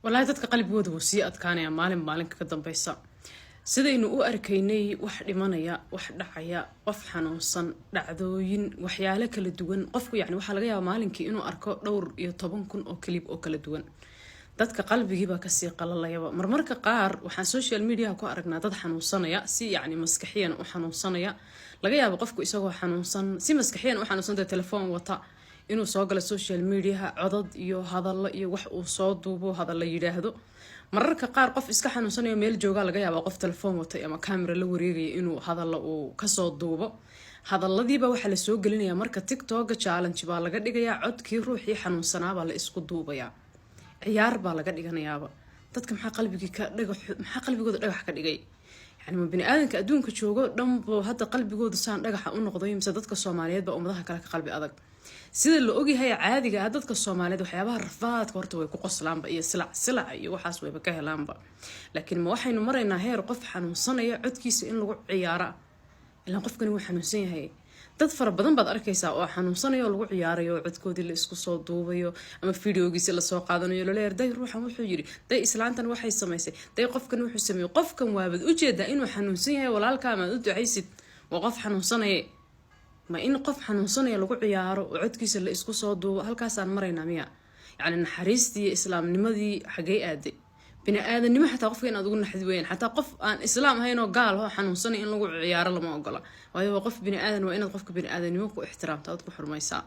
Wallaahi, dadka qalbigooda wuu sii adkaanaya maalin maalinka ka dambeysa. Sidaynu u arkaynay, wax dhimanaya, wax dhacaya, qof xanuunsan, dhacdooyin, waxyaalo kala duwan. Qofku yani waxaa laga yaabaa maalinkii inuu arko dhowr iyo toban kun oo clip oo kala duwan. Dadka qalbigiibaa kasii qalalayaba. Marmarka qaar waxaan social mediaha ku aragnaa dad xanuunsanaya, si yacni maskaxiyan u xanuunsanaya. Laga yaabo qofku isagoo xanuunsan, si maskaxiyan u xanuunsanta, telefoon wata, inuu soo galo social mediaha, codad iyo hadallo iyo wax uu soo duubo, hadalla yidhaahdo. Mararka qaar qof iska xanuunsanayo meel joogaa, laga yaabaa qof telefoon watay ama camera la wareegaya inuu hadallo uu kasoo duubo. Hadaladiiba waxaa lasoo gelinaya marka TikToka, challenge baa laga dhigayaa, codkii ruuxii xanuunsanaabaa la isku duubayaa, ciyaar baa laga dhiganayaaba. Dadka maxaa qalbigii ka dhagax, maxaa qalbigooda dhagax ka dhigay? Yani ma bini aadanka adduunka joogo dhanbo hadda qalbigoodu saan dhagaxa u noqday, mise dadka Soomaaliyeed baa ummadaha kale ka qalbi adag? Sida la ogyahay caadiga ah, dadka Soomaaliyeed waxyaabaha rafaadka horta way ku qoslaanba, iyo silac silac iyo waxaas wayba ka helaanba. Laakiin ma waxaynu maraynaa heer qof xanuunsanaya codkiisa in lagu ciyaara? Ilaan qofkani wuu xanuunsan yahay. Dad fara badan baad arkaysaa oo xanuunsanayo oo lagu ciyaarayo, oo codkoodii la isku soo duubayo ama videogiisi lasoo qaadanayo, laleeyahay: "Day, ruuxan wuxuu yidhi, day, islaantan waxay samaysay, day, qofkan wuxuu sameeyey." Qofkan waabaad ujeedaa inuu xanuunsan yahay. Walaalkaa maad u ducaysid? Waa qof xanuunsanaya. Ma in qof xanuunsanaya lagu ciyaaro oo codkiisa la isku soo duubo, halkaasaan maraynaa miya? Yacni naxariistii iyo islaamnimadii xaggey aaday? Bini aadanimo xataa qofka inaad ugu naxdi weyaan. Xataa qof aan islaam ahayn oo gaal oo xanuunsanay in lagu ciyaaro lama ogola, waayo waa qof bini aadan. Waa inaad qofka bini aadanimo ku ixtiraamto, aad ku xurmaysaa.